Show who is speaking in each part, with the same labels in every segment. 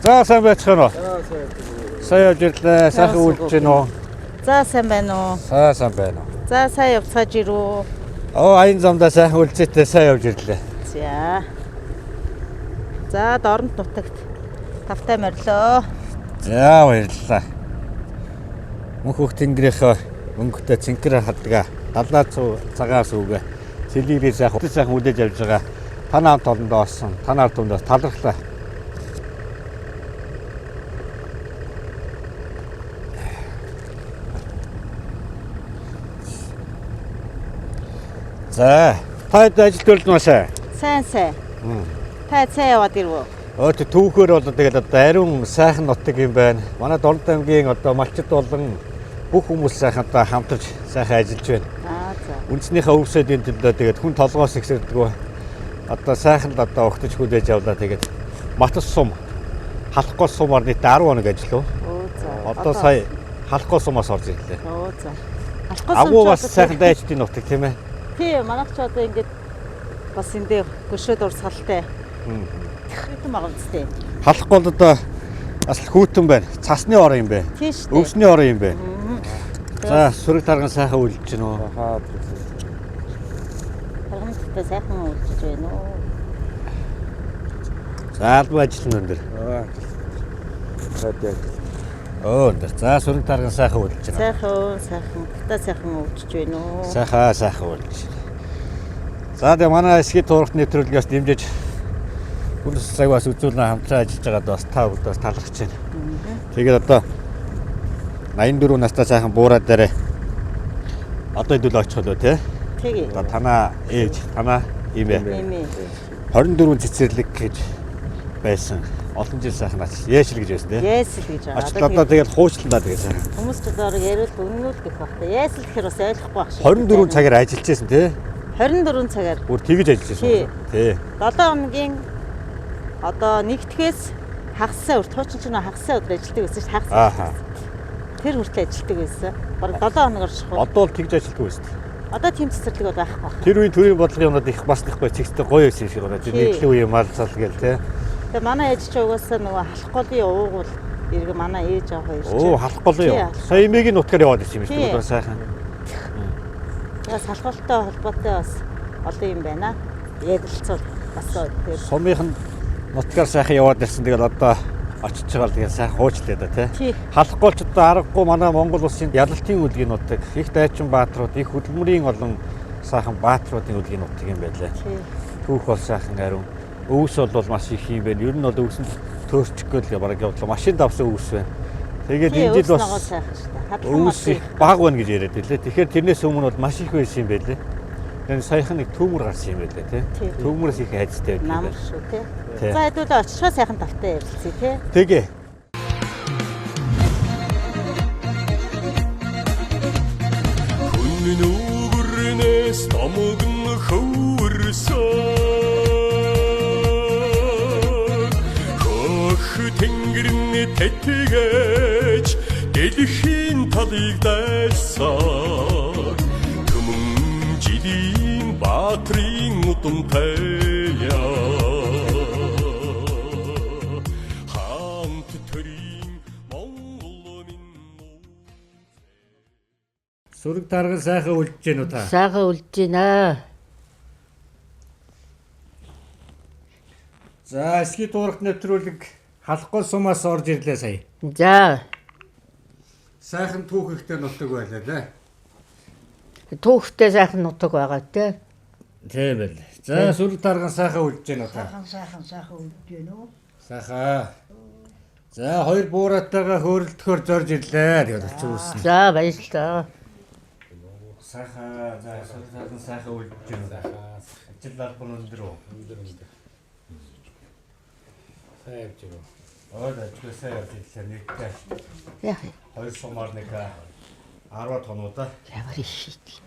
Speaker 1: За сайн байцгаана уу? Сайн явж ирлээ. Сайхан үлдэж гин үү?
Speaker 2: За сайн байна уу?
Speaker 1: Сайн сайн байна уу?
Speaker 2: За сайн явцгааж ирүү.
Speaker 1: Оо аян замдаа сайхан үлзээтэй сайн явж ирлээ.
Speaker 2: За. За дорнот нутагт тавтай морилоо.
Speaker 1: За баярлалаа. Мөнх хөх тэнгэрийнхээ мөнгөтэй цэнхэр хадгаа далаа цуу цагаан сүгэ цэлийрээ сайхан сайхан үлээж явж байгаа. Танаа хамт олондоо болсон. Танаар түндээс талархлаа. За, та хэд ажил төрөлд маш аа.
Speaker 2: Сайн сайн. Та сайн яваад ирвүү?
Speaker 1: Өөт түүхээр бол тэгээд одоо ариун сайхан нутаг юм байна. Манай Дорнод аймгийн одоо малчид болон бүх хүмүүс сайхан одоо хамтарч сайхан ажиллаж байна.
Speaker 2: Аа за.
Speaker 1: Үндснийхээ өвсөдийн төлөө тэгээд хүн толгоос ихсэрдэггүй. Одоо сайхан л одоо огтж хүлээж авлаа тэгээд Матас сум Халахгүй сумаар нийт 10 хоног ажиллав.
Speaker 2: Өө за.
Speaker 1: Одоо сая Халахгүй сумаас орж ирлээ.
Speaker 2: Өө за. Алахгүй
Speaker 1: Агуу бас сайхан дайчдын нутаг тийм ээ.
Speaker 2: Тий, манайх ч одоо ингэж бас эндээ гөшөөд урсгалтай. Хэвтэн байгаа үстэй.
Speaker 1: Халахгүй бол одоо бас л хүүтэн байна. Цасны орон юм байна.
Speaker 2: Тий шүү дээ.
Speaker 1: Өвсний орон юм байна. За сүрэг тарган сайхан үлдэж гин үү.
Speaker 2: Таргамттай сайхан үлдэж байна уу?
Speaker 1: За албан ажил нь өндөр. Өө өндөр. За сүрэг тарган сайхан үлдэж байна.
Speaker 2: Сайхан, сайхан, тавтай сайхан үлдэж байна уу?
Speaker 1: Сайхан сайхан үлдэж байна. За тэгээ манай эсхий туурахт нэвтрүүлгээс дэмжиж хүнс цаг бас үзүүлэн хамтран ажиллаж байгаад бас та бүгд бас талархаж байна. Тэгээд одоо 84 настай сайхан буураа дээр одоо хэдүүл очих болоо те.
Speaker 2: Тэгээ.
Speaker 1: Одоо танаа ээж, танаа ийм ээ.
Speaker 2: Ийм ээ.
Speaker 1: 24 цэцэрлэг гэж байсан. Олон жил сайхан ач. Яашил гэж байсан те.
Speaker 2: Ясэл гэж байгаа.
Speaker 1: Очил одоо тэгэл хуучлан даа тэгээ сайхан.
Speaker 2: Хүмүүс ч одоо яриул үнэн л гэх бах та. Ясэл гэхэр бас ойлгохгүй байх шиг.
Speaker 1: 24 цагаар ажиллаж байсан те.
Speaker 2: 24 цагаар
Speaker 1: Бүр тэгэж ажиллаж байсан.
Speaker 2: Тий.
Speaker 1: Тий.
Speaker 2: 7 хоногийн одоо нэгтгэхээс хагас сайн үрт хуучин ч нөө хагас сайн өдөр ажилладаг байсан шүү дээ. Хагас.
Speaker 1: Ааха.
Speaker 2: Тэр хүртэл ажилладаг байсан. Бараг 7 хоног орших.
Speaker 1: Одоо бол тэгж ажилладаг байсан.
Speaker 2: Одоо тийм цэцэрлэг бол байхгүй байх.
Speaker 1: Тэр үеийн төрийн бодлогын юмнууд их бас их гоё цэгцтэй гоё байсан юм шиг байна.
Speaker 2: Тий.
Speaker 1: Нийтлэг үеийн мал зал гээл те.
Speaker 2: Тэгээ манай ээж чи угаасаа нөгөө халах голын уугуул эргэ манай ээж аав хоёр чи.
Speaker 1: Оо халах голын
Speaker 2: Тий,
Speaker 1: юм.
Speaker 2: халах.
Speaker 1: Сая эмээгийн нутгаар яваад ирсэн юм шиг
Speaker 2: Тий.
Speaker 1: үү сайхан.
Speaker 2: Тэгээс халах голтой холбоотой бас олон юм байна. Ярилцвал бас тэгээд
Speaker 1: Сумынх нь нутгаар сайхан яваад ирсэн. Тэгэл одоо очиж байгаа л тэгэл сайхан хуучлаа да те.
Speaker 2: Тий.
Speaker 1: Халах голч одоо аргагүй манай Монгол улсын ялалтын үлгийн нутаг, их дайчин бааtruуд, их хөдөлмөрийн олон сайхан бааtruудын үлгийн нутаг юм байлаа.
Speaker 2: Тий.
Speaker 1: Түүх бол сайхан ариун. Өвс бол маш их юм байна. Ер нь бол өвсөнд төөрчих гээл бараг явдлаа. Машин давсан өвс байна. Тэгээд
Speaker 2: Тий,
Speaker 1: энэ жил
Speaker 2: өвс ногоо
Speaker 1: бас
Speaker 2: сайхан шүү дээ. Хадлан
Speaker 1: өвс их баг байна гэж яриад байлээ. Тэгэхээр тэрнээс өмнө бол маш их байсан юм байлээ. Тэгээд саяхан нэг төмөр гарсан юм байлээ тий.
Speaker 2: Тий.
Speaker 1: Төмөрөөс их айцтай байдаг юм
Speaker 2: нам
Speaker 1: байна.
Speaker 2: шүү тий.
Speaker 1: Тий.
Speaker 2: За хэдүүлээ очихоо сайхан тавтай ярилцъя тий.
Speaker 1: Тэгээ.
Speaker 3: Хүн нүгэрнээс томог нь хөвөрсөн. Хөх тэнгэрний тэтгэж дэлхийн талыг дайсан. Түмэн жилийн баатрын удамтай. Хаант төрийн Монгол минь.
Speaker 1: Сүрэг тарган сайхан үлдэж гэнэ үү та?
Speaker 4: Сайхан үлдэж байна.
Speaker 1: За, эсхий туурахт нэвтрүүлэг халахгүй сумаас орж ирлээ сая.
Speaker 4: За,
Speaker 1: Сайхан түүх ихтэй нутаг байлаа лээ.
Speaker 4: түүхтэй сайхан нутаг байгаа те.
Speaker 1: Тийм байл. За, сүрэг тарган сайхан үлдэж гэнэ үү та?
Speaker 5: Сайхан сайхан сайхан үлдэж байна уу?
Speaker 1: Сайхан. За, хоёр буурайтайгаа хөөрөлдөхөөр зорж ирлээ. Тэгээд очиж үүснэ.
Speaker 4: За, баярлалаа.
Speaker 1: Сайхан. За, сүрэг тарган сайхан үлдэж гэнэ. Ажил албан өндөр үү?
Speaker 6: Өндөр өндөр. Сайн явж байгаа.
Speaker 1: Ойд ажил сайн явж ирлээ. Нийтдээ
Speaker 4: Яа,
Speaker 1: хоёр сумаар нэг 10 тоноо да.
Speaker 4: ямар их шийдэл.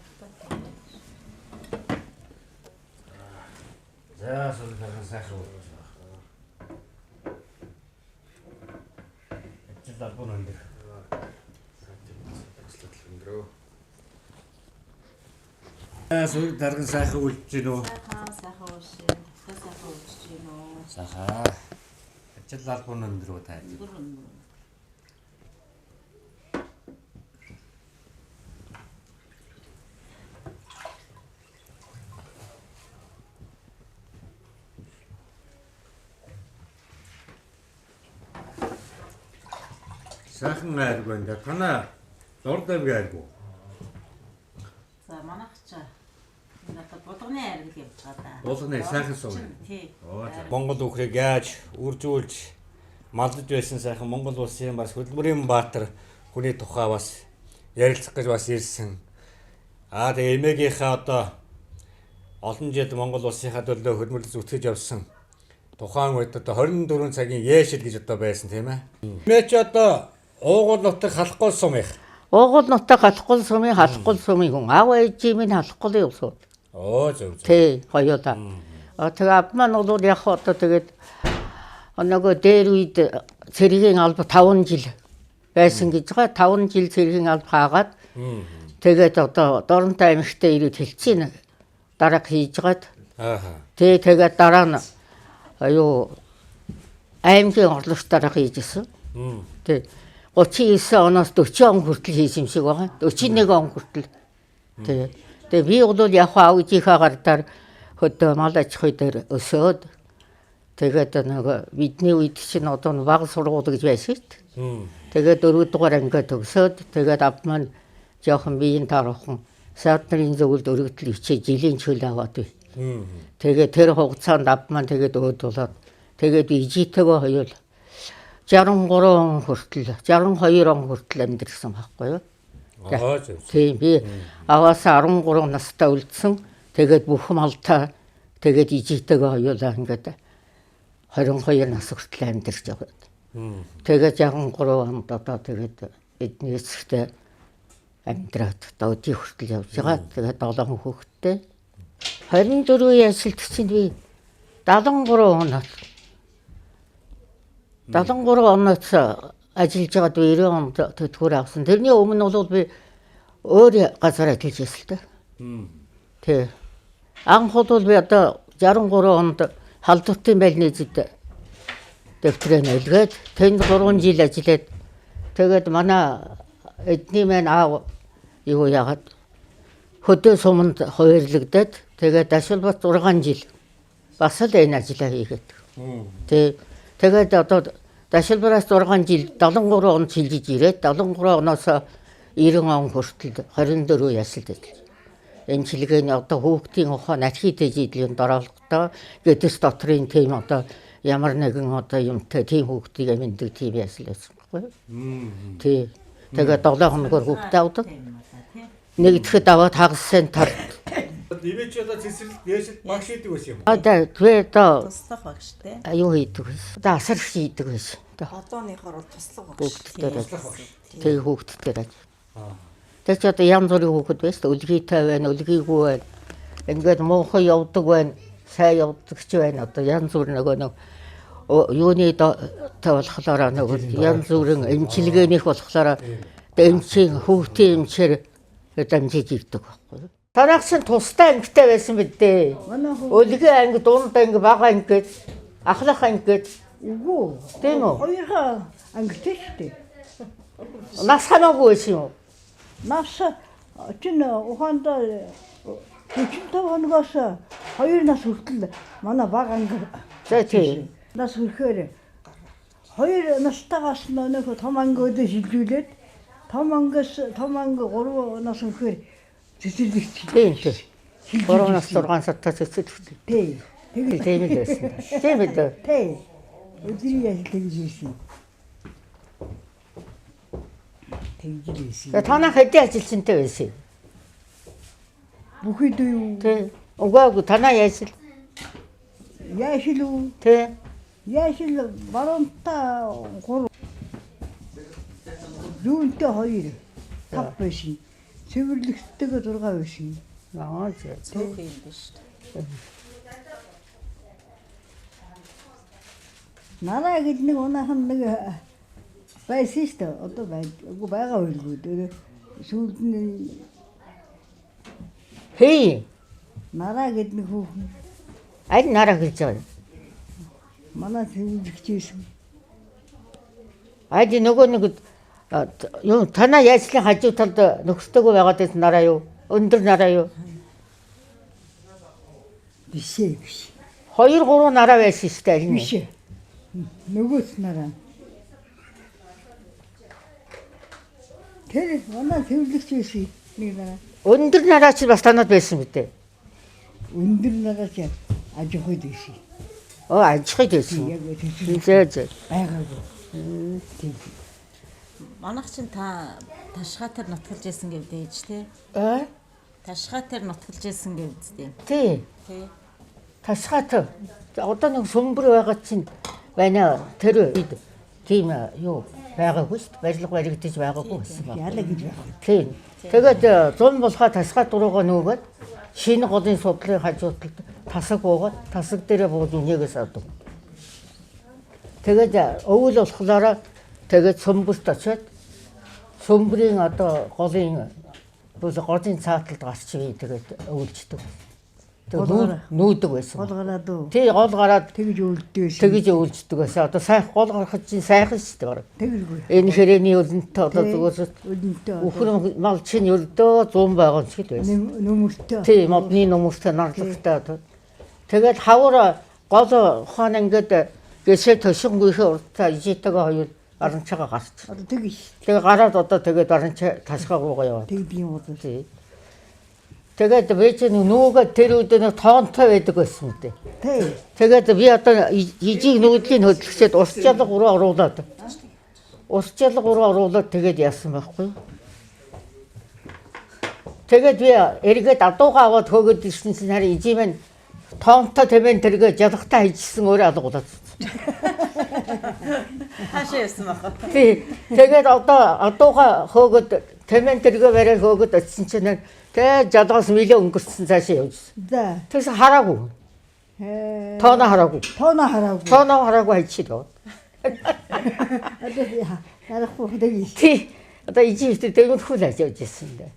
Speaker 1: За, сүрэг тарган сайхан үлдэж байна. Ажил албан өндөр.
Speaker 6: Туслал өндрөө.
Speaker 1: За, сүрэг тарган сайхан үлдэж гэнэ үү?
Speaker 2: Сайхан сайхан уушээ. Тавтай сайхан үлдэж байна уу?
Speaker 1: Сайхан. Ажил албан өндөр үү та. Сайхан айрг байна да. Танаа Дордавг айрг уу?
Speaker 2: За манайх ч надад булганы айрг л явж байгаа да.
Speaker 1: Булганы сайхан сум.
Speaker 2: Тий.
Speaker 1: Монгол үхрийг яаж үржүүлж малдаж байсан сайхан Монгол улсын бас хөдөлмөрийн баатар хүний тухай бас ярилцах гэж бас ирсэн. Аа тэгээ эмээгийнхээ одоо олон жил Монгол улсынхаа төлөө хөдөлмөрлөж зүтгэж явсан тухайн үед одоо 24 цагийн яшил гэж одоо байсан тийм ээ. Эмээ чи одоо уугуул нутаг халахгүй сум их.
Speaker 4: Уугуул нутаг Халахгол сумын Халахгол сумын хүн. Аав ээжийн минь Халахголын улсууд.
Speaker 1: Оо зөв зөв.
Speaker 4: Тий, хоёулаа. А тэгээ ав маань бол яг одоо тэгээд нөгөө дээр үед цэргийн алба 5 жил байсан гэж байгаа. 5 жил цэргийн алба хаагаад тэгээд одоо Доронтой аймагтай ирээд хэлцэн дарга хийж гаад
Speaker 1: Ааха.
Speaker 4: тий тэгээд дараа нь юу аймгийн орлогч дарга хийж исэн. Тий 39 оноос 40 он хүртэл хийсэн юм шиг байгаа. 41 он хүртэл. Тий. Тэгээ би бол яг аав ээжийнхээ гардаар хөдөө мал аж ахуй дээр өсөөд тэгээд нөгөө бидний үед чинь одоо бага сургууль гэж байсан шүү дээ. Тэгээд дөрөв дугаар ангиа төгсөөд тэгээд ав маань жоохон биеийн таархан саад нарын зөвлөлд өргөдөл хичээ жилийн чөл аваад бай. Тэгээд тэр хугацаанд ав маань тэгээд өөд болоод тэгээд ижитэйгээ хоёул 63 он хүртэл 62 он хүртэл амьдэрсэн байхгүй юу?
Speaker 1: Аа зөв.
Speaker 4: Тийм би аваасаа 13 настай үлдсэн. Тэгээд бүх малтай тэгээд ижитэйгээ хоёулаа ингээд 22 нас хүртэл амьдэрч байгаа. Тэгээд 63 онд одоо тэгээд эдний эцэгтэй амьдраад одоо өдий хүртэл явж байгаа. Тэгээд 7 хүүхэдтэй. 24 ясэлт чинь би 73 оноо 73 оноос ажиллаж байгаад би 90 онд тэтгэвэр авсан. Тэрний өмнө бол би өөр газар ажиллаж байсан л та. Тий. Анх бол би одоо 63 онд халдвартын байлны эзэд дэвтрээ нөлгөөд тэнд 3 жил ажиллаад тэгээд манай эдний маань аав юу яагаад хөдөө суманд хуваарлагдаад тэгээд Дашилбат 6 жил бас л энэ ажлаа хийгээд. Тий. Тэгээд одоо Дашилбараас 6 жил 73 онд шилжиж ирээд 73 оноос 90 он хүртэл 24 ясалд ажиллаж. Эмчилгээний одоо хүүхдийн ухаан архи тэжээдлийн дороолготой гэдэс дотрын тийм одоо ямар нэгэн одоо юмтай тийм хүүхдийг аминдаг тийм ясал байсан байхгүй юу? Тий. Тэгээд 7 хоногор хүүхдээ авдаг. Нэгдэхэд аваад хагас сайн талд.
Speaker 1: Эмээ чи одоо цэцэрлэг яшил багш хийдэг байсан юм уу?
Speaker 4: Одоо би одоо
Speaker 6: Туслах багш те.
Speaker 4: аюу хийдэг байсан. Одоо асар хийдэг байсан. Одоо
Speaker 6: Одооныхоор бол туслах багш.
Speaker 4: хүүхдтэй тэг хүүхдтэй аж. Тэр чи одоо янз бүрийн хүүхэд байсан. Өлгийтэй байна, өлгийгүй байна. Ингээд муухай явдаг байна, сайн явдаг ч байна. Одоо янз бүр нөгөө нэг юуны та болохоор нөгөө янз бүрийн эмчилгээнийх болохоор эмчийн хүүхдийн эмчээр дамжиж ирдэг байхгүй юу? Танайх чинь тустай ангитай байсан бид дээ.
Speaker 5: Манай хүү
Speaker 4: Өлгий анги, дунд анги, бага анги гэж, ахлах анги гэж.
Speaker 5: үгүй.
Speaker 4: Тийм үү?
Speaker 5: Хоёрхан ангитай шүү дээ.
Speaker 4: Нас хамаагүй байсан юм уу?
Speaker 5: Нас чинь ухаандаа 45 хоногоос 2 нас хүртэл манай бага анги
Speaker 4: За тийм.
Speaker 5: нас хүрэхээр 2 настайгаас нөх том ангиудыг шилжүүлээд том ангиас том анги 3 нас хүрэхээр цэцэрлэгт
Speaker 4: Тийм тийм. 3 нас 6 сартаа цэцэрлэгт.
Speaker 5: Тий. Тэгээд
Speaker 4: Тийм л байсан. Тийм үү?
Speaker 5: тий. Өдрийн ажил тэгж хийсэн. Тэгж хийсэн.
Speaker 4: Тэгээ танаа хэдийн ажилчинтай байсан юм?
Speaker 5: Бүхэд юу?
Speaker 4: Тий. Үгүй танаа яашил.
Speaker 5: Яашил үү?
Speaker 4: Тий.
Speaker 5: Яашил баруунтаа 3 зүүнтэй 2 5 байсан. Цэвэрлэгттэйгээ 6 байсан.
Speaker 4: Аа зэ.
Speaker 6: Цөөхөн юм биш үү?
Speaker 5: Нараа гэж нэг унаахан нэг байсан шүү дээ. Одоо байд. Үгүй байгаа байлгүй. Тэр сүүлд нь
Speaker 4: Хей.
Speaker 5: нараа гэж нэг хүүхэн
Speaker 4: Аль нараа гэж байгаа юм?
Speaker 5: манай цэвэрлэгч байсан.
Speaker 4: Айди нөгөө нэг юу танаа яйцлын хажуу талд нөхөртөөгөө байгаад байсан нараа юу? Өндөр нараа юу?
Speaker 5: Биш ээ биш.
Speaker 4: 2 3 нараа байсан шүү дээ аль нь?
Speaker 5: Биш ээ. Нөгөөс нараа. Тэр манай цэвэрлэгч байсан нэг нараа.
Speaker 4: Өндөр нараа чи бас танад байсан мэт ээ.
Speaker 5: Өндөр нараа чи аж ахуйд байсан.
Speaker 4: Оо аж ахуйд байсан.
Speaker 5: Яг цэвэрлэг
Speaker 4: Зөө зөө.
Speaker 5: байгаагүй. Тийм.
Speaker 2: Манайх чинь та ташгаа тэр нутгалж исэн гэвдээ ээж тий.
Speaker 4: Аа?
Speaker 2: Ташгаа тэр нутгалж исэн гэвдээ.
Speaker 4: Тий.
Speaker 2: Тий.
Speaker 4: Ташгаат одоо нэг сүмбэр байгаа чинь байна. Тэр үед тийм юу байгаагүй шүү дээ. Барилга баригдаж байгаагүй байсан байна.
Speaker 5: Яалаа гэж байх.
Speaker 4: Тийм. Тэгээд зун болохоо тасгаа дуруугаа нүүгээд шинэ голын судлалын хажуу талд тасаг буугаад тасаг дээрээ бууж үнийгээс авдаг. Тэгээд өвөл болохоор тэгээд сүмбэрт очиод сүмбэрийн одоо голын голын цааталд гарч би тэгээд өвлждөг. Тэгээд нүүдэг байсан.
Speaker 5: Гол гараад уу?
Speaker 4: Тий, гол гараад
Speaker 5: Тэгж өлдөө байсан.
Speaker 4: тэгж өвлждөг байсан. Одоо сайхан гол гарахад чинь сайхан шүү дээ. Бараг.
Speaker 5: Тэгэргүй.
Speaker 4: Энэ хэрээний өлөнтэй одоо зүгээр
Speaker 5: Өлөнтэй.
Speaker 4: үхэр мал чинь ердөө 100 байгаа юм шиг л байсан.
Speaker 5: Нөмөртэй.
Speaker 4: Тий, модны нөмөртэй нарлагтай одоо. Тэгээд хавар гол ухаан ингээд гэсээ төшөнгүйхээ уртаа ижитэйгээ хоёр аранчаага гарч.
Speaker 5: Одоо тэгж
Speaker 4: Тэгээ гараад одоо тэгээд аранчаа тасгаа гуугаа яваа.
Speaker 5: тэгдэг юм уу?
Speaker 4: Тий. Тэгээд би чинь нүүгээ тэр үед нэг тоонтой байдаг байсан үү.
Speaker 5: Тий.
Speaker 4: Тэгээд би одоо ижиг нүүдлийн хөдөлгчээд ус жалга руу оруулаад. Ус жалга руу оруулаад тэгээд яасан байхгүй юу? Тэгээд би эргээд адуугаа аваад хөөгд ирсэн чинь харин ижи маань тоонтой тэмэн тэргээ жалгатай хийжсэн өөрөө алгуулаад.
Speaker 2: Хаашаа явсан байх вэ?
Speaker 4: Тий. Тэгээд одоо адуугаа хөөгд тэмэн тэргээ бариад хөөгд очисон чинь тэгээ жалгаас нилээ өнгөрцөн цаашаа явжсэн.
Speaker 5: За.
Speaker 4: Тэгсэн хараагүй.
Speaker 5: Ээ.
Speaker 4: Тооноо хараагүй.
Speaker 5: Тооноо хараагүй.
Speaker 4: Тооноо хараагүй хайчил.
Speaker 5: Одоо ярахгүй тэгж.
Speaker 4: Тий. Одоо ижи тэгмэрхүү л ажиж явж дээ.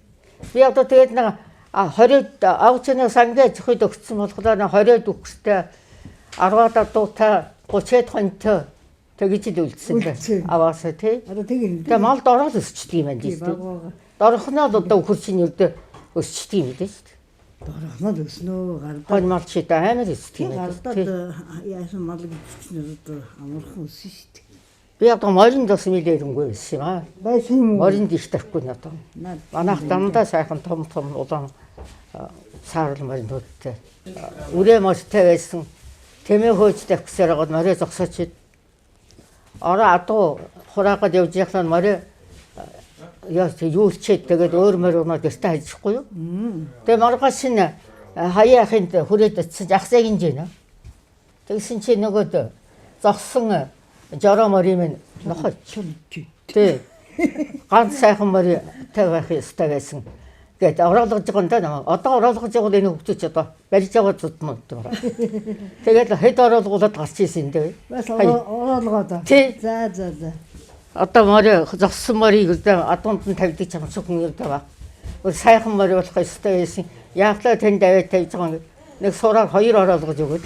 Speaker 4: Би одоо тэгээд нэг 20 авчны сангээ зөхөд өгсөн болохоор 20 үхстэй 10-аад адуутай 30-аад хонтой тэгж л үлдсэн дээ. Аваасаа тий.
Speaker 5: Одоо тэгэр.
Speaker 4: Тэгээ мал дороод өсчдөг юм байна
Speaker 5: Тий,
Speaker 4: тийм.
Speaker 5: баг баг.
Speaker 4: Дорхноо л одоо үхэр чинь өрдөө өсчдөг юм дээ шүү дээ.
Speaker 5: Дорхноо л өснөө гардаа.
Speaker 4: Хонь мал чи амар өсчдөг юм байна.
Speaker 5: Гардаад
Speaker 4: Тий.
Speaker 5: яасан мал гэсэн одоо амархан өссөн шүү дээ.
Speaker 4: Би одоо моринд бас нэлээд ирэнгүү байсан юм аа.
Speaker 5: Байсан юм уу?
Speaker 4: Моринд их тавихгүй надад.
Speaker 5: Наад
Speaker 4: Манайх дандаа сайхан том том улаан саарл морин хөттэй. Үрээ морьтой байсан. Тэмээ хөөж тавьчихсаар гоод морио зогсооч. Ороо адуу хураагаад явж байхлаа морио яа юулчээд тэгээд өөр морь унаад гэртээ хайчихгүй юу? Тэгээ маргааш нь хаяа ахынд хүрээд очисон чинь ах загинж байна. Тэгсэн чинь нөгөөд зогсон жороо морь минь нохой.
Speaker 5: чулж.
Speaker 4: Тий. Ганц сайхан морь тай байх ёстой байсан. Гэт ороолгож байгаа юм да намайг. Одоо ороолгож байгаа энэ хүүхдүүд ч одоо барьж байгаа зудмаа гэдэг байна. Тэгээд хэд ороолгуулад гарч ирсэн дээ.
Speaker 5: Бас ороолгоо.
Speaker 4: Тий.
Speaker 5: За за за.
Speaker 4: Одоо морь зогссон морийг өдөө адуунд нь тавьдаг ч юм шиг хүн өдөө баг. Өөр сайхан морь болох ёстой байсан. Яахлаа тэнд аваад тавьж байгаа юм. Нэг сураар хоёр ороолгож өгөөд.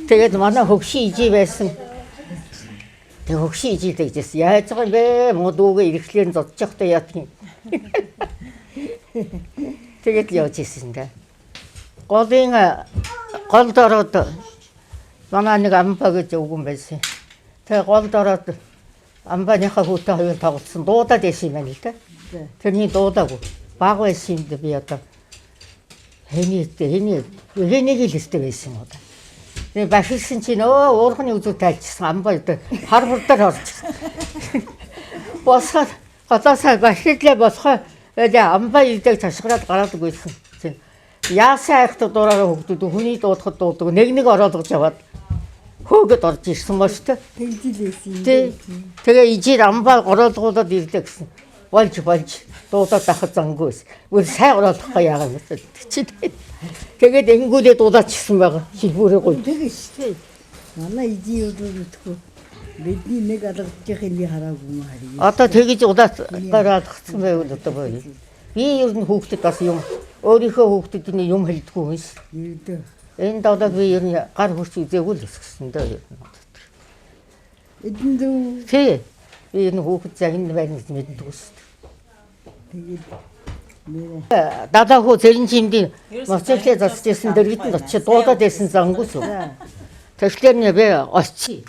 Speaker 4: Тэгээд манай хөгшин ижи байсан. Тэг хөгшин ижи тэгжсэн. Яаж байгаа юм бэ? Мод үгээ ирэхлээр зодчих явахдаа яадаг юм. Тэгээд явж ирсэн дээ. Голын голд ороод манай нэг амба гэж өвгөн байсан. Тэгээ голд ороод амбаныхаа хүүтэй хоёр тоглосон. Дуудаад байсан юм байна л да. Тэрний дуудаагүй. Баг байсан юм да би одоо хэний хэний хэнийг л хэстэй байсан юм уу. Тэгээ баширсан чинь өө уурхны үзүү тайлчсан амба одоо хар хурдаар орчихсон. Босоод голоосоо баширлаа босгоо байлаа амба ирдэг ташгараад гараад үгүйсэн. Чинь яасан айхтар дураараа хөгдөд хүний дуудахад дуудаг нэг нэг ороолгож аваад хөөгд орж ирсэн ба шүү дээ.
Speaker 5: Тэгж л байсан юм.
Speaker 4: Тий. Тэгээ ижир амбаа гороолгуулад ирлээ гэсэн. Болж болж дуудаад байхад зангүй байсан. Үл сайн гороолохгүй яагаад юм бэ? Чи. Тэгээд энгүүлээ дуудаачсан байгаа. Шилбүүрээ гуй.
Speaker 5: Тэгж шүү дээ. Манай ижи юу мэдхгүй. Бидний нэг алгадчихын би хараагүй юм харъя.
Speaker 4: Одоо тэгж удаад гараалгацсан байвал одоо боо. Би ер нь хүүхдэд бас юм өөрийнхөө хүүхдэд нь юм хэлдэггүй хүн ш.
Speaker 5: Ердөө.
Speaker 4: Энэ долоог би ер нь гар хурц үзээгүй л өсгсөн дээ.
Speaker 5: Эдэн дүү.
Speaker 4: Тий. Би энэ хүүхэд загин байна гэж мэддэг шүү дээ.
Speaker 5: Тэгээд нэрээ.
Speaker 4: Далаа хөө зэрэн чимдийн
Speaker 6: Ерөөсөө
Speaker 4: моцоглээ
Speaker 6: баримтат
Speaker 4: засч ирсэн
Speaker 6: байсан
Speaker 4: дэргэд нь очиж дуудаад байсан зангус. Тэгэхээр нэ би очи.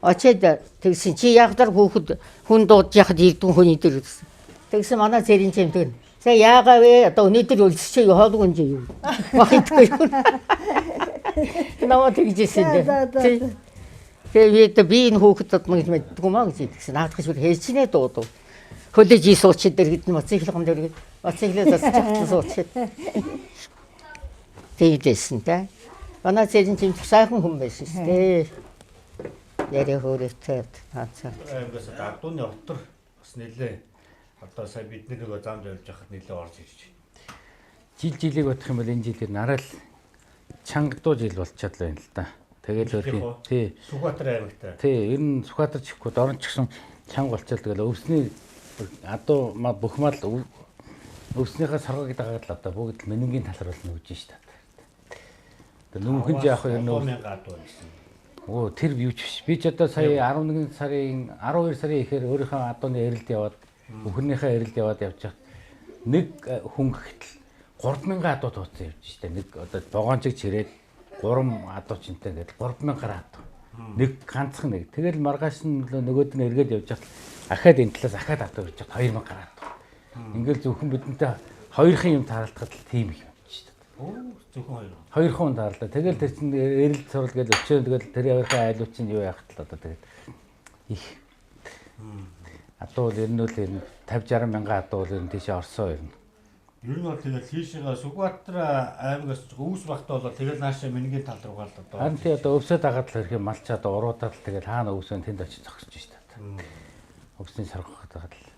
Speaker 4: Очиад тэгсэн чи яагаад хүүхэд хүн дуудаж яхад ирдэн хүний дээр гэсэн. Тэгсэн манай зэрэн чим тэгнэ. За яагаа вэ? Одоо өнөөдөр өлсчээ хоолгүй юм чи юу? Бахидгүй юу? Намаа тэгжсэн
Speaker 5: За, за, за.
Speaker 4: дээ. Тэгээ би одоо би энэ хүүхэд дуудана гэж мэддэггүй маа гэж тэгсэн. Наадах шиг хэлчнээ дуудав. Хөлөж ий суучид дэргэд нь моцихлогон дэргэд моцихлээ засч чадсан суучид. Тэгэлсэн та. Манай цэрэн чинь сайхан хүн байсан шүү дээ. Яриа хөөрөлтэй таацаа.
Speaker 1: Аймгаас адууны отор бас нэлээ одоо сая бид нөгөө замд явж байхад нэлээ орж ирж байна.
Speaker 7: Жил жилийг бодох юм бол энэ жилээр нараа л чангадуу жил болчиход л байна л да. Тэгэл
Speaker 1: Жилийнх үү?
Speaker 7: өөр тий.
Speaker 1: Сүхбаатар аймагтай.
Speaker 7: Тий, ер нь Сүхбаатар ч ихгүй дорн ч гэсэн чанга болчиход тэгэл өвсний адуу ма бүх мал өвснийхээ соргог дагаад л одоо бүгд л мэнэнгийн талар болно гэж шээ. Одоо нүүхэн жаах ер нь
Speaker 1: 1000 адуу гэсэн.
Speaker 7: Өө тэр юу ч биш. Би ч одоо сая 11 сарын 12 сарын ихээр өөрийнхөө адууны эрэлд яваад өхөрнийхөө эрэлд яваад явж хат нэг хүн гэхтэл 3000 адуу тууцсан явж штэ. Нэг одоо вагончиг чирээд 3 адуу чинтэй ингээд 3000 гаруй адуу. Нэг ганцхан нэг. Тэгэл маргааш нь нөгөөд нь эргээд явж хат ахаад энэ талаас ахаад адуу явж хат 2000 гаруй адуу. Ингээл зөвхөн бидэнтэй хоёрхан юм таарлахад л тийм их юм штэ.
Speaker 1: Өө зөвхөн хоёр.
Speaker 7: Хоёр хүн таарлаа. Тэгэл тэр чинь эрэлт сурал гэж өчөө тэгэл тэр хоёрхан айлуу чинь юу яах тал одоо тэгэл их. Адуу бол ер нь л ер нь 50 60 мянган адуу бол ер нь тийшээ орсон ер нь.
Speaker 1: Ер нь бол тэгэл тийшээгээ Сүхбаатар аймагаас өвс багтаа болоод тэгэл наашаа мэнгийн тал руугаа л одоо.
Speaker 7: Харин тий одоо өвсөд агаад л хэрэг юм малчаад уруудаад л тэгэл хаана өвсөн тэнд очиж зогсож шít. Өвсний соргох гэдэг л.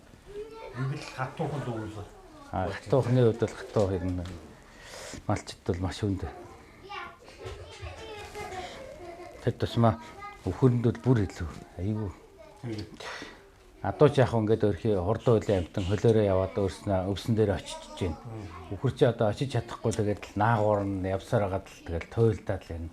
Speaker 1: Ингээл хатуухан дүүл.
Speaker 7: А хатуухны хувьд бол хатуу ер нь малчд бол маш хүнд. Тэр тусмаа өхөрөнд бол бүр илүү айгүй. Адуу ч яах вэ ингээд өрхий хурдан үеийн амтан хөлөөрөө яваад өөрснөө өвсөн дээр очиж гин. Үхэр чи одоо очиж чадахгүй тэгээд л наагуур нь явсаар хагаад л тэгэл туйлдаад л юм.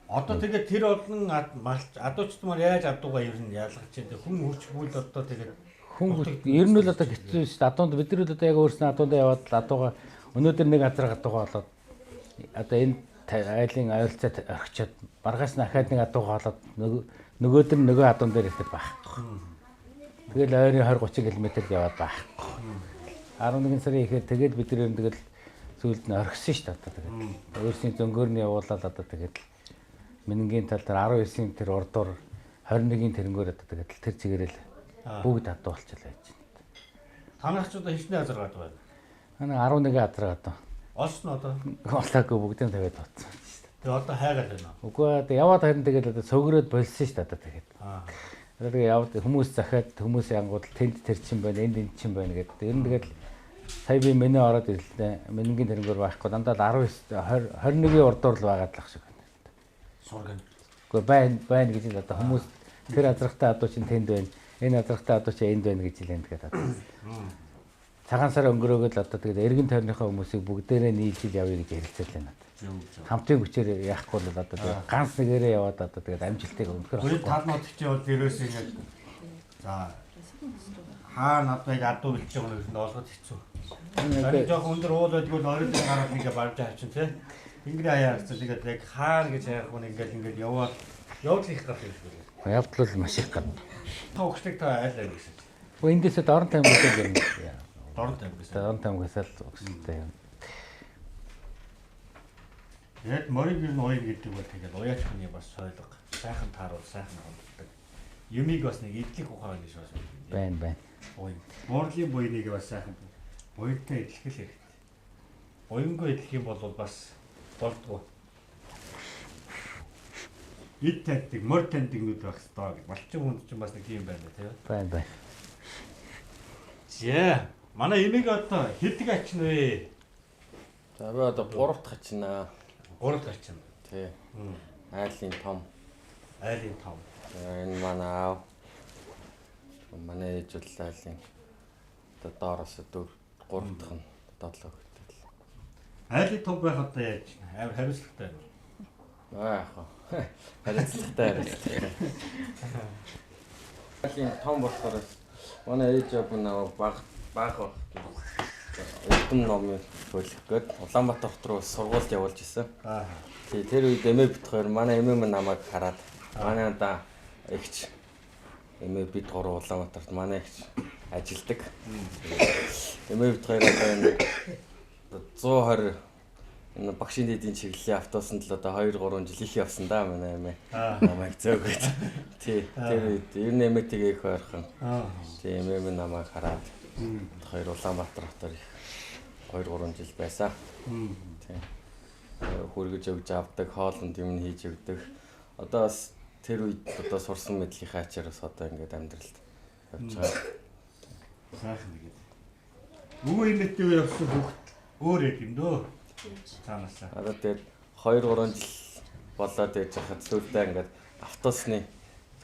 Speaker 1: Одоо тэгээд тэр олон малч адуучд маань яаж адуугаа ер нь ялгаж чинь хүн хүч бүл одоо тэгээд
Speaker 7: Хүн ер нь л одоо хэцүү шүү дээ. Адуунд бид нар л одоо яг өөрснөө адуундаа яваад л адуугаа өнөөдөр нэг азар адуугаа болоод одоо энэ айлын ойролцоо орхичоод маргааш нь ахаад нэг адуугаа болоод нөгөөдөр нь нөгөө адуун дээр ирэхэд байхгүй. Тэгэл ойрын 20 30 км-д яваад байхгүй. 11 сарын ихээр тэгээд бид нар тэгэл сүүлд нь орхисон шүү дээ одоо тэгээд. Өөрсний зөнгөөр нь явуулаад одоо тэгээд Минэнгийн тал дээр 19-ийн тэр урдуур 21-ийн тэрнгээр одоо тэгээд тэр чигээрэл бүгд адуу болчихлоо гэж байна.
Speaker 1: Танах ч одоо хичнээн азар гад байна.
Speaker 7: Манай 11 азар гадуу.
Speaker 1: Олсон одоо.
Speaker 7: Олоогүй бүгдийг тавиад утсан шүү дээ.
Speaker 1: Тэгээ одоо хайгаад байна.
Speaker 7: Үгүй одоо яваад харин тэгээд одоо цогроод болсон шүү дээ одоо тэгээд. Одоо тэгээ яваад хүмүүс захиад хүмүүс янгууд л тэнд тэр чин байна, энд энэ чин байна гэдэг. Ер нь тэгээд сая би меню ороод ирлээ. Менюгийн тэрнгээр байхгүй. Дандаа л 19 20 21-ийн урдуур л байгаад л ах шиг байна.
Speaker 1: Сураг нь.
Speaker 7: Үгүй байна байна гэж л одоо хүмүүс тэр азрахтай адуу чинь тэнд байна. Энэ азрахтай адуу чинь энд байна гэж л энэ тэгээд одоо. Цагаан сар өнгөрөөгөл одоо тэгээд эргэн тойрныхоо хүмүүсийг бүгдээрээ нийлж явъя гэж ярилцаад байна. Хамтын хүчээр яахгүй бол одоо тэгээд ганц нэгээрээ яваад одоо тэгээд амжилтыг өнөхөр
Speaker 1: Гүрий тал нутагч бол ерөөсөө ингэж за хаа надад адуу бэлдэж байгаа юм нь олгоод хэцүү. Зарим жоохон өндөр уул байдгүй л орой дээр гараад ингээ барж авчин тий. Тэнгэрийн хаяа харцсан тэгээд яг хаана гэж хайх хүн ингээл ингээл яваад явдал их гал юм шиг байна.
Speaker 7: Явдал бол маш их гал.
Speaker 1: Та өгчлэг та айл айл гэсэн.
Speaker 7: Гэхдээ эндээсээ дорн тамгаас л юм.
Speaker 1: Дорн тамгаас.
Speaker 7: Дорн тамгаас л өгсөлтэй юм.
Speaker 1: Тэгээд морийг ер нь уян гэдэг бол тэгээд уяач хүний бас соёлго сайхан тааруул сайхан ханддаг. Юмыг бас нэг идэх ухаан гэж бас
Speaker 7: байна байна.
Speaker 1: Буян. Муурлын буяныг бас сайхан буянтай идэх л хэрэгтэй. Буянгүй идэх юм бол бас болдгоо. Эд таньдаг, морь таньдаг нүд байх хэрэгтэй гэж. Малчин хүнд чинь бас нэг тийм байна тийм.
Speaker 7: Байна байна.
Speaker 1: За, манай эмийг одоо хэдэг ачин вэ?
Speaker 8: За би одоо 3 дахь ачнаа.
Speaker 1: 3 дахь ачин.
Speaker 8: Тий. Айлын том.
Speaker 1: Айлын том.
Speaker 8: Энэ манай аав. Манай ээж бол айлын одоо доороос 4 3 дахь нь 7 хүртэл.
Speaker 1: Айлын том байх одоо яаж амар хариуцлагатай юм.
Speaker 8: Аа яах вэ? Харилцагтай харилцагтай. Айлын том болохоор манай ээж аав намайг баг баг багт Эрдэм номын бөлөх гээд Улаанбаатар хот руу сургуульд явуулж исэн.
Speaker 1: Аа.
Speaker 8: Тий, тэр үед эмээ бит хоёр манай эмээ минь намайг хараад манай одоо эгч эмээ бид гурав Улаанбаатарт манай эгч ажилдаг. Эмээ бит хоёр одоо энэ 120 энэ багшийн дэдийн чиглэлийн автобусанд л одоо 2 3 жил их явсан да манай эмээ. Намайг зөөгөөд. Тий, тэр үед ер нь эмээтэйгээ их ойрхон. Тий, эмээ минь намайг хараад хоёр Улаанбаатар хотоор их 2 3 жил байсан. Тий. Хүргэж өгж авдаг, хоолнд юм хийж өгдөг. Одоо бас тэр үед одоо сурсан мэдлэгийнхээ ачаар бас одоо ингээд амьдралд явж байгаа.
Speaker 1: Сайхан нэгэд. Нөгөө эмээтэй явсан хүүхд өөр яг юм дөө. Цаанаасаа.
Speaker 8: Одоо тэгээд 2 3 жил болоод байж хахад сүүлдээ ингээд автобусны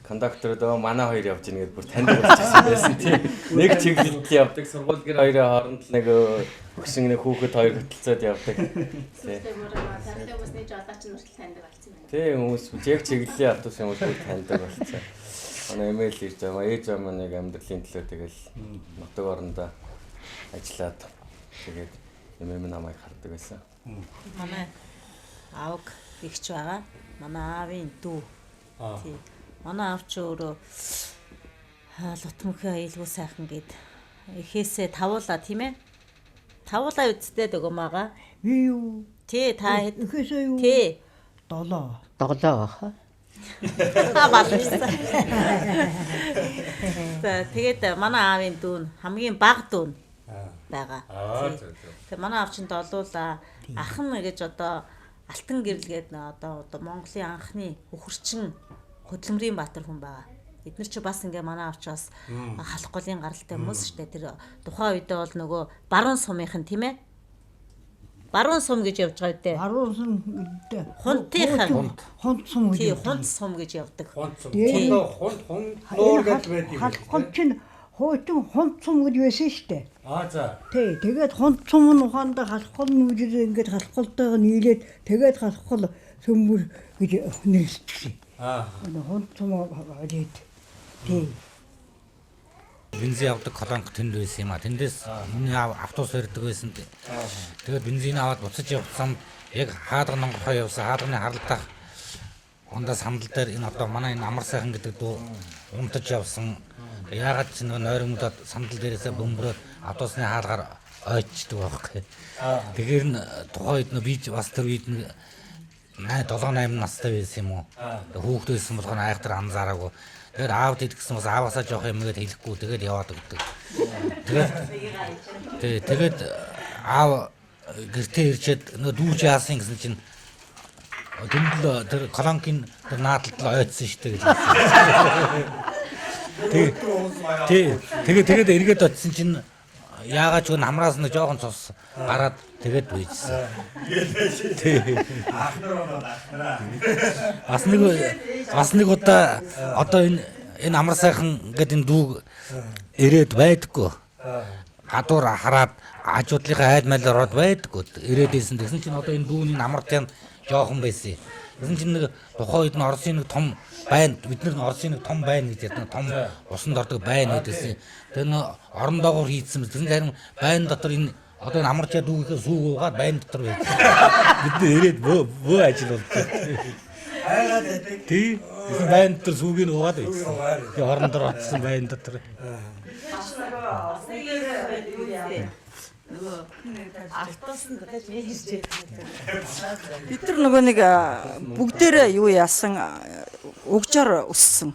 Speaker 8: кондукторууд өө манай хоёр явж ийн гэдээ бүр таньдаг болчихсон байсан тийм. Нэг чиглэлд явдаг, сургууль гэр хоёрын хооронд л нэг өгшин нэг хүүхэд хоёр хөтөлцөөд явдаг. Тий.
Speaker 9: Тархлын хүмүүс нэг жолооч нь хүртэл таньдаг болсон байна.
Speaker 8: Тий хүмүүс яг чиглэлийн автобус хүмүүс бүр таньдаг болсон. Манай эмээл ирж байгаа. Ээж аав маань нэг амьдралын төлөө тэгэл нутаг орондоо ажиллаад тэгээд эмээ минь намайг хардаг байсан.
Speaker 2: Манай аавг эгч байгаа. Манай аавын дүү. Тий. Манай аав чи өөрөө Лутмөнхөө аюулгүй сайхан гээд эхээсээ тавуулаа тийм ээ. Тавуулаа үсттэй дөгөөмаага.
Speaker 5: Би юу?
Speaker 2: Тий, та хэд?
Speaker 5: Эхээсээ юу?
Speaker 2: Тий.
Speaker 5: 7.
Speaker 4: Долоо баха.
Speaker 2: Баларсан. За тэгээд манай аавын дүү нь хамгийн бага дүү нь байгаа.
Speaker 1: Аа зөв зөв.
Speaker 2: Тэгээ манай аав чинь долуулаа ах нь гэж одоо Алтан гэрэл гээд одоо Монголын анхны үхэрчин хөдөлмөрийн баатар хүн байгаа. Эднэр чи бас ингээ манай аав чи бас халах голын гаралтай хүмүүс шүү дээ. Тэр тухайн үедээ бол нөгөө баруун сумынхан тийм ээ. Баруун сум гэж явж байгаа үедээ.
Speaker 5: Баруун сум гэдэг.
Speaker 2: Хунтынхан.
Speaker 5: Хунт сум гэж.
Speaker 2: Тий, хунт сум гэж явдаг.
Speaker 1: Хунт сум. Хунт хунт нуур гэж байдаг юм.
Speaker 5: Халах гол чинь хуучин хунт сум гэж байсан шүү дээ.
Speaker 1: Аа за.
Speaker 5: Тий, тэгээд хунт сум нь ухаандаа халах гол нүжээр ингээд халах голтойгоо нийлээд тэгээд халах гол сөмөр гэж нэрлэчихсэн.
Speaker 1: Аа.
Speaker 5: Хунт сум олээд. Тий.
Speaker 7: Бензин авдаг колонк тэнд байсан юм а. Тэндээс миний автобус ирдэг байсан. Тэгээд бензин аваад буцаж явсан яг хаадга нонгорхоо явсан. Хаадганы харалтах хондоо сандал дээр энэ одоо манай энэ амар сайхан гэдэг дүү унтаж явсан. Яагаад ч нэг нойрмодод сандал дээрээсээ бөмбөрөөд автобусны хаалгаар ойчдөг байхгүй. Тэгэхээр н тухайн үед нөө би ч бас тэр үед нэг 7 8 настай байсан юм уу. Хүүхэд байсан болгоно айхтар анзаараагүй. Тэгээд аавд идэх гэсэн бас ааваасаа жоох юм гээд хэлэхгүй тэгээд яваад өгдөг. Тэгээд тэгээд аав гэртээ ирчээд нөө дүүж яасан гэсэн чинь тэнд л тэр колонкийн тэр наадалд л ойцсон шүү дээ гэж хэлсэн. Тий. Тэгээд эргээд очисон чинь яагаад ч үн хамраас нэг жоохон цус гараад тэгээд бийжсэн. Тий.
Speaker 1: Ахнар болоод ахнараа.
Speaker 7: Бас нэг удаа одоо энэ амар сайхан гэдэг энэ дүүг ирээд байдаггүй. Гадуур хараад хажуудлынхаа айл майл ороод байдаггүй. Ирээд исэн. Тэгсэн чинь одоо энэ дүүний амар тань жоохон байсан. Тэгсэн чинь нэг тухайн үед нь Оросын нэг том байна. Бид нар Оросын нэг том байна гэж ярьдаг. Том усанд ордог байна гэдээсэн. Тэр нэг орон доогуур хийдсэн. Тэгсэн харин байна дотор энэ одоо энэ амарчаа дүүгийнхээ сүүг уугаад байна дотор байсан. Бид нар ирээд бөө ажил болчихсон.
Speaker 1: Хайгаад байдаг.
Speaker 7: Тий. Тэгсэн байна дотор сүүгийг уугаад байсан. Тэгээ орон дор очсон байна дотор.
Speaker 2: Нөгөө автобусанд гэж ирж байна.
Speaker 6: Бид нар нөгөө нэг бүгдээрээ юу яасан угжаар өссөн.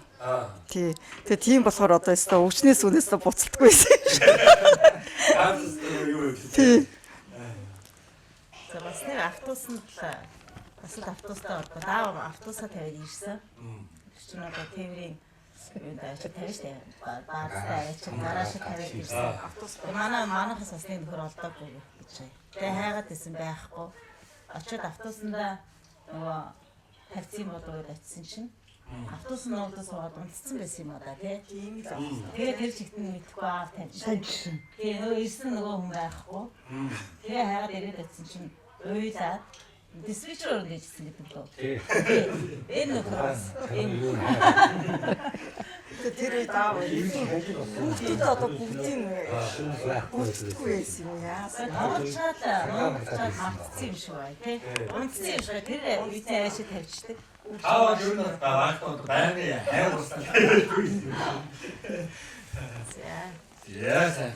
Speaker 6: Тий. Тэгээ тийм болохоор одоо өстой өвчнээс үнээсээ буцалтгүй байсан юм шиг. Тий.
Speaker 2: За бас нэг автобусанд л бас л автобустай холбоотой. Аав автобусаа тавиад ирсэн. Тэр чинь одоо тээврийн юунд ажил тавина штэ. Баазтай ажил гараашаа тавиад ирсэн. Автобус манайхаас бас нэг нөхөр олдоогүй гэж байна. Тэгээ хайгаад исэн байхгүй. Очиод автобусандаа нөгөө тавьсан болов гэж очисон чинь автобус нь уулдаа суугаад унтцсан байсан юм аа да тий. Тэгээ тэр чигт нь мэдэхгүй аав тавьчихсан. Тэгээ нөгөө ирсэн нөгөө хүн байхгүй. Тэгээ хайгаад ирээд очисон чинь уйлаад Диспетчер өрөөнд ээжсэн гэдэг лөө. Тий. Энэ нөхөр бас энэ
Speaker 6: Тэр үед аав хүүхдүүд одоо бүгдийг гүйцэтгэхгүй байсан юм яасан.
Speaker 2: Тоглолчоод монголчоод мартцсан юм шиг бай тий. Унтсан юм шиг тэр үеийн аашид тавьчихдаг.
Speaker 1: Таа ер нь багтаа байнгын хайр урсгал.
Speaker 2: За.
Speaker 1: За сайн.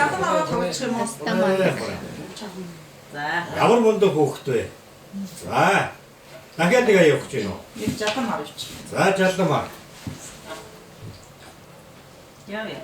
Speaker 6: Жадан аваад тоглочих юм уу?
Speaker 2: За.
Speaker 1: Ямар мундаг хөөхт вэ? За. Дахиад нэг аяа явах гэж байна уу?
Speaker 6: Нэг жадан авч.
Speaker 1: За жалмаа.
Speaker 2: Яа яа.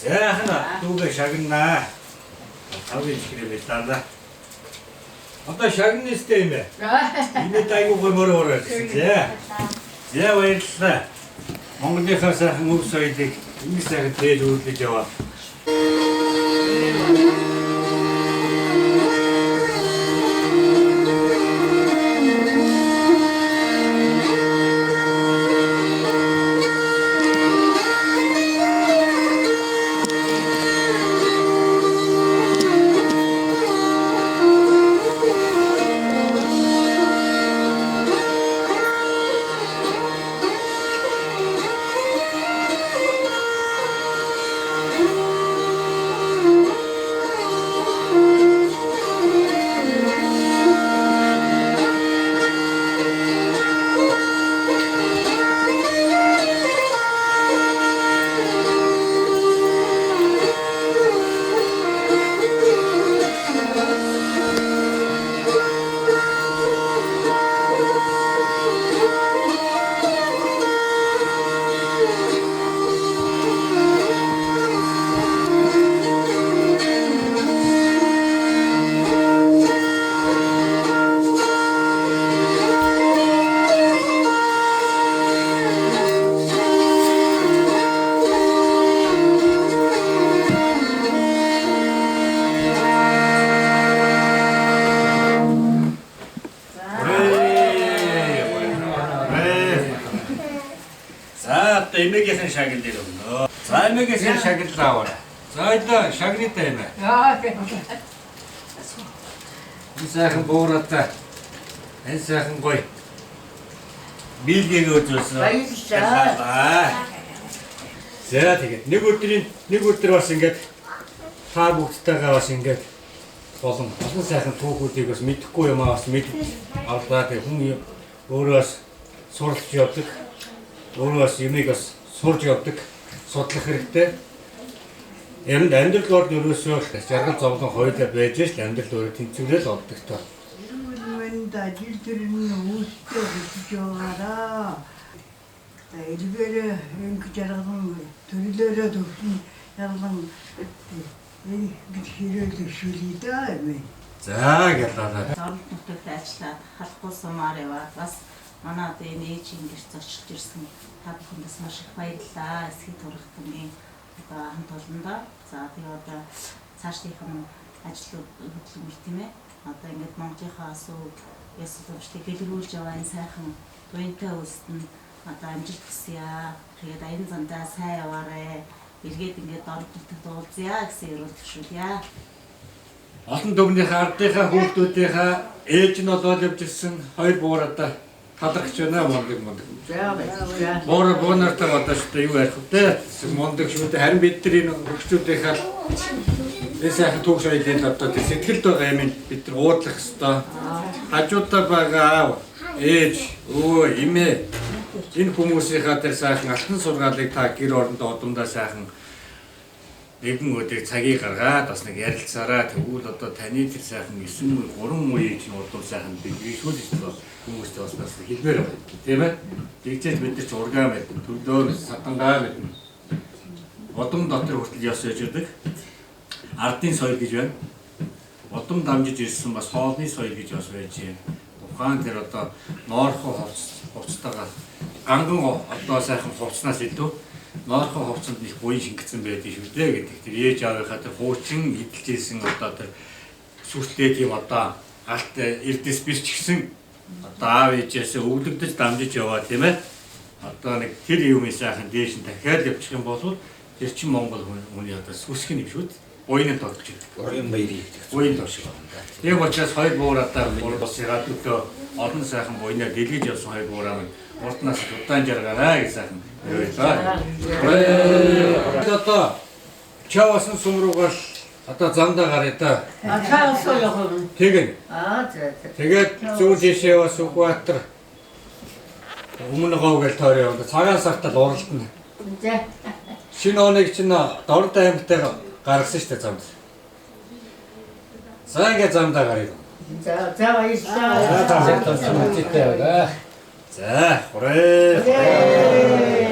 Speaker 1: За дүүгээ шагнаа. Тавын чихрээ бэлтаана. Одоо шагнана өстэй юм бэ? Инээд айгуу гомор ороо гэсэн. За. За баярлалаа. Монголынхаа сайхан өв соёлыг ингэ сайхан тээж үүрлэж яваа. Эмээгийн шагналыг өгнө. За эмээгээс шагнал аваарай. За ойлоо шагнал эмээ. Энэ сайхан буураатай. Энэ сайхан гоё. Биелгээг үзүүлсэн. Баярлалаа. За тэгээд нэг өдрийн нэг өдөр бас ингээд та бүгдтэйгээ бас ингээд болон олон сайхан түүхүүдийг бас мэдэхгүй юм аа бас мэдж авлаа. Тэгээд хүн өөрөө бас суралж явдаг. Өөрөө бас юмыг бас сурж явдаг. Судлах хэрэгтэй. Энд амьдрал бол ерөөсөө жаргал зовлон хоёулаа байж л амьдрал өөрөө тэнцвэрэл олдог тоо.
Speaker 5: Эрүүл мэнд ажил төрний үүстэй хөсөж байгаараа. Элбээр инг жаргалан төрлөөрөө төвшин жаргалан ингэж хэрэглэшүүлээ да юм.
Speaker 1: За гэлээ.
Speaker 2: Зорилт нутагт ажиллаад халахгүй сумаар яваад бас манай одоо энэ ээжийн гэрт зочилж ирсэн та бүхэндээс маш их баярлалаа. Эсхий турхтангийн одоо хамт олондоо. За тэгээ одоо цаашдынх нь ажлууд хөдөлмөр тийм ээ. Одоо ингээд Монголынхаа асуу ёс сурталчлалыг дэлгэрүүлж яваа энэ сайхан буянтай үйлсэд нь одоо амжилт хүсье. Тэгээд аян зандаа сайн яваарэ. Эргээд ингээд дорд нутагт уулзъя гэсэн ерөөл төвшүүлье.
Speaker 1: Олон дүмнийхээ ардынхаа хүүхдүүдийнхээ ээж нь болоод явж ирсэн хоёр буураатай талархаж байна мундаг мундаг.
Speaker 4: За баярлалаа.
Speaker 1: Буура буунартай одоо шүү дээ юу ярих вэ? Мундаг шүү дээ. Харин бид нар энэ хөгжүүдийнхээ энэ сайхан түүх соёлын одоо тэр сэтгэлд байгаа юм бид нар уудлах ёстой. Хажуудаа байгаа аав, ээж, өвөө, эмээ энэ хүмүүсийнхаа тэр сайхан алтан сургаалыг та гэр орондоо удамдаа сайхан нэгэн өдөр цагийг гаргаад бас нэг ярилцаараа тэгвэл одоо таны тэр сайхан 9 үе 3 үеийг чинь удам сайхан бэлгэшүүлж хүмүүстээ бас бас хэлмээр байна тийм ээ. Тэгжээж бид нар ч ургаа мэднэ, төлөө садангаа мэднэ. Удам дотор хүртэл ёс байж байдаг. Ардын соёл гэж байна. Удам дамжиж ирсэн бас хоолны соёл гэж бас байж байна. Тухайн тэр одоо ноорхон хувцастайгаа ганган одоо сайхан хувцснаас илүү ноорхон хувцсанд их буян шингэсэн байдаг шүү дээ гэдэг. Тэр ээж аавынхаа тэр хуучин эдэлж ирсэн одоо тэр сүртэй тийм одоо алт эрдэс биш ч гэсэн одоо аав ээжээсээ өвлөгдөж дамжиж яваа тийм ээ. Одоо нэг тэр юм сайхан дээш нь дахиад явчих юм бол тэр чинь Монгол хүний одоо сүсэг нь юм шүү дээ. Буяны тодж идэг.
Speaker 10: Урын баярыг гэдэг.
Speaker 1: Буян тоош. Тийм учраас хоёр буураатай бусыгаа төлөө олон сайхан буянаар дэлгэж явсан хоёр буураа минь урднаас удаан жаргаарай гэж сайхан хэлээ. Одоо чавсан сүм рүүгээр одоо замдаа гаръя да.
Speaker 4: А цаасаа явах юм.
Speaker 1: Тэгэн.
Speaker 4: Аа за за.
Speaker 1: Тэгээд зүүн тийшээ бас Сүхбаатар өмнө гов гэж тойроо явна. Цагаан сартал уралдана.
Speaker 4: За.
Speaker 1: Шинэ оныг чинь Дорд аймагтайгаа гаргасан шүү дээ замд. За ингээ замдаа гаръя.
Speaker 4: За за баярлалаа.
Speaker 1: За за. За хурээ.